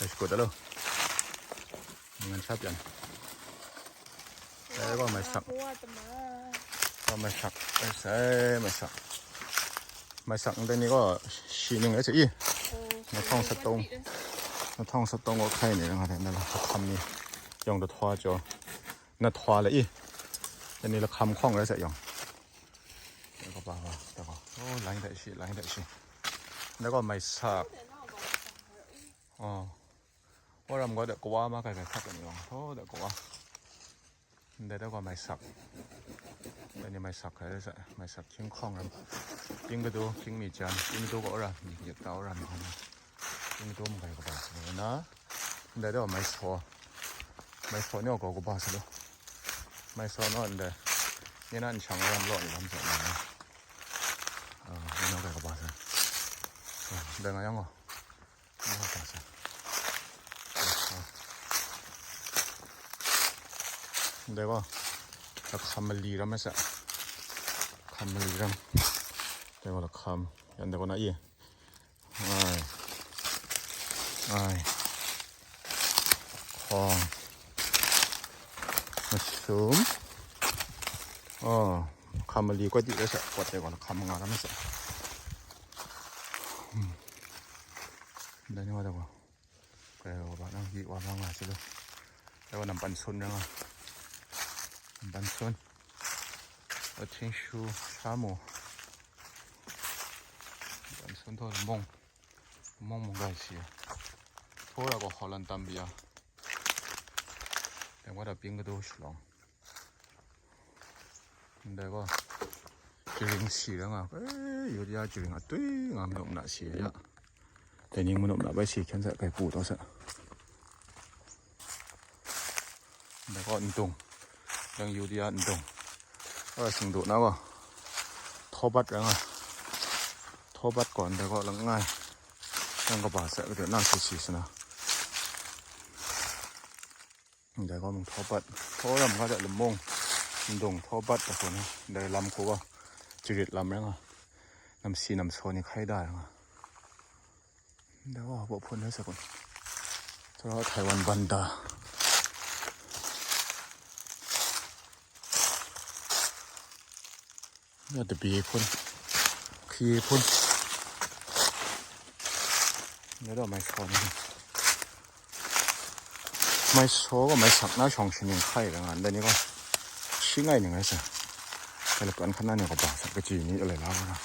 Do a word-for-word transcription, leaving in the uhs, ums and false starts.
Ai, shikut alo. Ngan sha pyan. Ai, ko mai sak. Ko mai sak. Ai, sai mai sak. Mai sak ndai ni ko shi ning ai se i. Na thawng sat tawng. Na thawng sat tawng ko hkai ni nga de na la kham ni. Yong da thwa jo. Na thwa le i. Ndai ni la kham khawng ai se yong. Ko ba ba. Da ko. Oh, lai da shi, lai da shi. Ndai ko mai sak. Oh. Oram ko da kawa ma kai kai khat ni yong. Oh, da kawa. Ndai da ko mai sak. Ndai ni mai sak kai sa, mai sak king khawng ram. King kadu, king mi jan, king kadu ko ora, mi yek ta ora mi hana. King kadu mu kai kaba sa na. Ndai da mai so. Mai so ni ko kaba sa lo. Mai so no ndai. Ni nan chang ram lo ni lam sa na. Ah, ni no kai kaba sa. Ah, ndai nga yang ko. Ndai ko, la kham mali ram ai sa. Kham mali ram. Ndai ko la kham. Yan dai ko na i. Ai. Ai. Khawng. Masum. Oh. Kham mali kwat di ai sa. Kwat dai ko la kham nga ram ai sa. Hmm. Ndai ni wa dai ko. Kai wa ba nang hi wa ma nga si lo. Kai wa nam pan sun na nga. Nam pan sun. A ting shu sha mo. Nam pan sun to mong. Mong mong gai si. Thora ko Holland tam bia. Deng wa da ping ka do shlong. Ndai gaw, jaring si ra nga, eh, Yudia jaring atwi nga manup na si ya. Dai ning manup na bai si hkyen sa, kai pu taw sa. Ndai gaw ndung, dang Yudia ndung. Aw, singdu na gaw, thobat ra nga. Thobat gaw ndai gaw langai. Dang kaba sa, kade na si si sa na. Ndai gaw mung thobat, thaw ram ga da lamung, ndung thobat da hku na, ndai lam hku gaw, jarit lam rai nga, namsi namsaw ni hkai da rai nga. Ndai gaw hpa hpun rai sa kun, tsara Taiwan banda. Ya tabi hpun, hki hpun. Ya daw mai saw ni. Mai saw gaw mai sak na shawng shaning hkai ra nga ndai ni gaw. Shi ngai ni ngai sa. Kai lap kan hkan na ni gaw ba sa kaji ni alai la wa na.